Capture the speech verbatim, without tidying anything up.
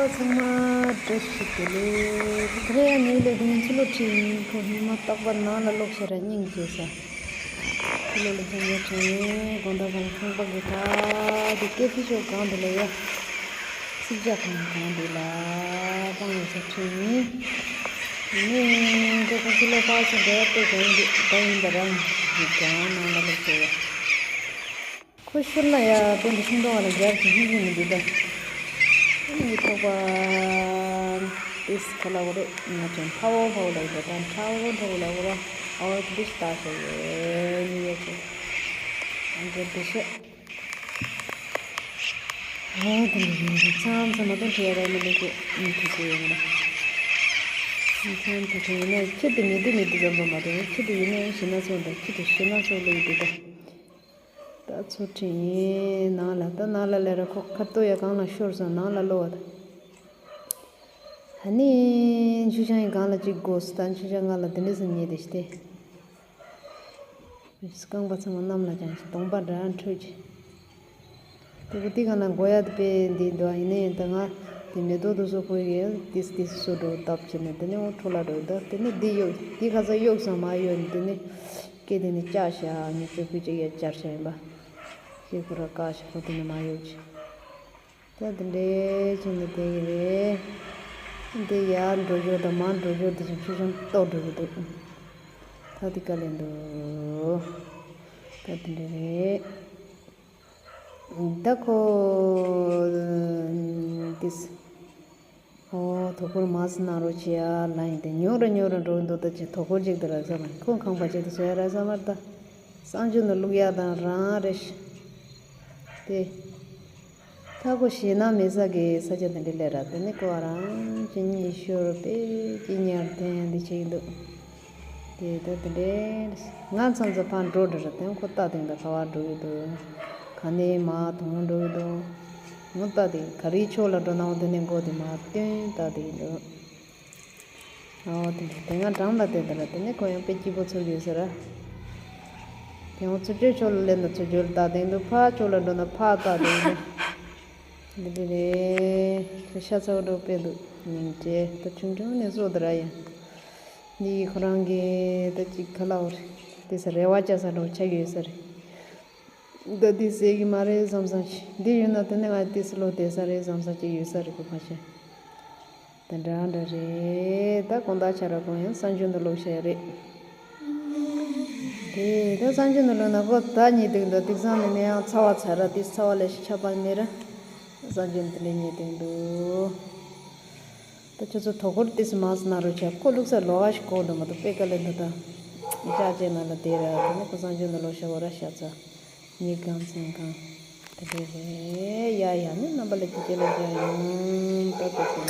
ཚང་མ་བཀྲ་ཤིས་བདེ་ལེགས། ཁ་རེ་ངའི་ལས་དོན་ཚུལ་ལོ་ཁྲིད་ཡིན། ཁོ་ཉི་མ་རྟག་པར་ནང་ལ་ལོག་ཤ་ར་སྙིང་རྗེ་ས། ཚུལ་ལོ་ལ་ཚང་མ་ཁྲིད་ཡིན། དགོང་དག་གང་ཁང་པ་གི་ད་དེ་ཀེ་ཕི་ཤོག་གང་དེ་ལ་ཡ། སིག་ཇ་ཁང་གང་དེ་ལ་སྤང་ཡོད་ས་ཁྲིད་ཡིན། ནི་ཁོ་ཁོ་ཚུལ་ལོ་པ་ས་འདྲ་པོ་གང་དེ་ད་ཡིན་པ་རང་གང་ནང་ལ་ལོག་ཤ་ཡ། ཁོ་ཤུར་ན་ཡ་དཔོན་དུ་ཤིང་སྡོང་བ་ལ་རྒྱབ་ཀྱི་ཧི་ཧི་མི་འདུག་ད། ནི་ཐོག་པ་ཏིས་ཁ་ལ་བོ་རེ་ང་ཚོ་ཕ་བོ་ཕ་བོ་ལ་ཡོད་ད་ཕྲ་བོ་ཕྲ་བོ་ལ་བོ་ར་ཨོ་ཏི་ཤི་ཏ་ཤ་ཡོད་ནི་ཡོད་ཚོ་ཨང་ཀེ་ཏི་ཤ་ཨོ་ཏི་ལི་ཚམ་ཚམ་མ་དོན་ཁྲི་ཡ་ར་མི་ལི་ཀེ་ནི་ཐུ་ཀེ་ཡོད་ན་ཚམ་ཚམ་ཁྲི་ཡོད་ན་ཁྱི་དེ་མི་དེ་མི་དེ་ཛམ་པ་མ་དོན་ཁྱི་དེ་ཡིན་ན་ཡང་ཤི་ན་ཚོ་འདྲ་ཁྱི་དེ་ཤི་ན་ཚོ་ལ་ཡོད་དེ་ད། ད་ཚུར་ཁྲིད་ཡིན་ནང་ལ། ད་ནང་ལ་ལས་ར་ཁོ་ཁ་ཏོ་ཡ་གང་ལ་ཤོར་སོང་ནང་ལ་ལོ་བ་ད། ཧ་ནི་མཆུ་ཤང་ཡི་གང་ལ་གཅིག་དགོས་སུ་ད་མཆུ་ཤང་ང་ལ་དེ་འདྲས་སུ་ཉེ་དེ་ཤི་སྟེ། རྐང་པ་ཚང་མ་གནམ་ལ་ཅང་ཞིག་གདོང་པ་འདྲ་འཁྲུད་ཀྱི། དེ་གུ་དེ་གང་ལ་མགོ་ཡ་དེ་པེ་འདི་འདུག་ཡིན་ནའི་ད་ང་དེ་མེ་ཏོག་དུ་སོ་ཁོ་ཡི་ཏིས་ཏིས་སུ་འགྲོ་བཏབ་བྱས་ནས་དེ་ནས་འོ་འཕྲོ་ལ་འགྲོ་ད་དེ་ནས་འདི་གཡོག་དེ་ཁ་ས་གཡོག་སོང་མ་གཡོག་དེ་ནས། སྐད་དེ་ནི་ལྕགས་ཤག་ངས་ཅོ་ཕུད་ཅིག་ཡ་བཅར་ཤག་ཡིན་པ། ཤེས་ཁུ་ར་ཀ་ཤག་ཁོ་དེ་ནི་མ་གཡོག་ཅིག་ད་དེ་འདྲའི་ཅིག་ནི་དེ་གི་རེད། འདི་ཡར་འགྲོ་རྒྱུ་དང་མར་འགྲོ་རྒྱུ་དེ་ཅིག་ཆུ་ཆུང་ཏོག་འགྲོ་གི་འདུག་ད་དེ་ག་ལེན་འདུག་ད་དེ་འདྲ་རེད། ད་ཁོ་དེས། ཨོ། དོ་ཁུར་མ་སི་ན་རོ་ཆེ་ཡ་ལ་ཡིན་ཏེ་ཉོ་ར་ཉོ་ར་འགྲོ་འདུག་ད་ཅི་དོ་ཁུར་ཅིག་ཏུ་རག་ས་མ་ཁོང་ཁང་པ་ཅིག་ཏུ་བཟོ་ཡ་རག་ས་མ་རེད་ད། གསང་སྤྱོད་ནང་བླུག་ཡ་དང་རང་རེ་ཤི། ཏེ། ད་ཁོ་ཞེད་སྣང་མེད་ས་གི་ས་ཆ་དེ་འདྲ་ལས་ར་དེ་ནི་ཁོ་རང་ཅི་ཉི་ཤོར་པེ་ཅི་ཉར་ཐེན་འདི་ཆེ་ཡིན་འདུག་དེ་ལྟར་དེ་འདྲའི་ང་མཚམས་མཚམས་ཕར་འགྲོ་འགྲོ་ར་དེ་ཁོ་ལྟ་དེང་དུ་ག་བར་འགྲོ་གི་འདུག་ག་ནས་མར་དོང་འགྲོ་གི་འདུག་ངོ་ལྟ་དེ་ག་རེའི་ཕྱོགས་ལ་འགྲོ་ནའང་དེ་ནས་མགོ་དེ་མར་བཏོན་ལྟ་དེ་འདུག་ཨོ་དེ་འདྲ་དེ་ང་འགྲམ་ལ་བསྡད་དེ་ར་དེ་ནས་ཁོ་ཡང་དཔེ་སྐྱིད་པོ་ཚོར་ཡོད་ཟེར་ར། དེ་ཡང་ཚུར་ཕྱོགས་ཕྱོགས་ལ་སླེབས་ན་ཚུར་ཕྱོགས་ལ་ལྟ་དེ་འདུག་ཕར་ཕྱོགས་ལ་འགྲོ་ན་ཕར་ལྟ་དེ་འདུག་འདི་འདྲ་རེད། ཁྱོད་ཤ་ཚ་བོ་འགྲོ་དཔེ་འདུག་ཉིན་བྱེད་ད་ཆུང་ཆུང་ནས་བཟོ་དེ་ར་ཡ། འདི་ཡི་ཁོ་རང་གི་ད་ཅིག་ཁ་ལ་འོར། དེ་ས་རེ་བ་བཅའ་ས་འགྲོ་ཆ་ཡོད་ས་རེད། ད་འདི་ཟེར་གི་མ་རེད་བསམ་བསམ་ཞིག་འདི་ཡོད་ན་དེ་ནས་ང་དེ་སུ་ལོ་བསྡད་ས་རེད་བསམ་བསམ་ཅིག་ཡོད་ས་རེད་ཁོ་ཕ་ཤ། དེ་འདྲ་འདྲ་རེད། ད་དགོང་དག་ཆ་ར་དགོང་ཡང་གསང་སྤྱོད་འདི་ལོག་བཤད་རེད། དེ་ད་གསང་སྤྱོད་འདི་ལོག་ན་ཁོ་ད་ཉིད་དུ་འདི་དུག་སང་ནས་ནས་ཡང་ཚ་བ་ཚ་ར་དེ་ཚ་བ་ལས་ཤི་ཆ་པ་མེད་ར། གསང་སྤྱོད་འདི་ལས་ཉིད་དུ་འདུག་ད་ཁྱོད་ཚོ་དོ་ཁུར་ཏིས་མང་སུ་གནང་རོགས་བྱས། ཁོ་ལུག་ས་ལོག་ཨ་ཞིག་གོ་འདུག་མ་གཏོགས་དཔེ་དཀའ་ལས་འདུག་ད་ཅག་ཅེ་ན་ལ་དེ་ར་དེ་ནི་ཁོ་གསང་སྤྱོད་འདི་ལོག་ཤ་བོ་ར་ཤ་ཚ་ཉིད་གང་སེང་གང་དེ་འདྲས་རེད། ཡ་ཡ་ནི་རྣམ་པ་ལ་ཅི་ཅེ་ལ་ཅེ་ཡོང་ད་དེ་ཚོ་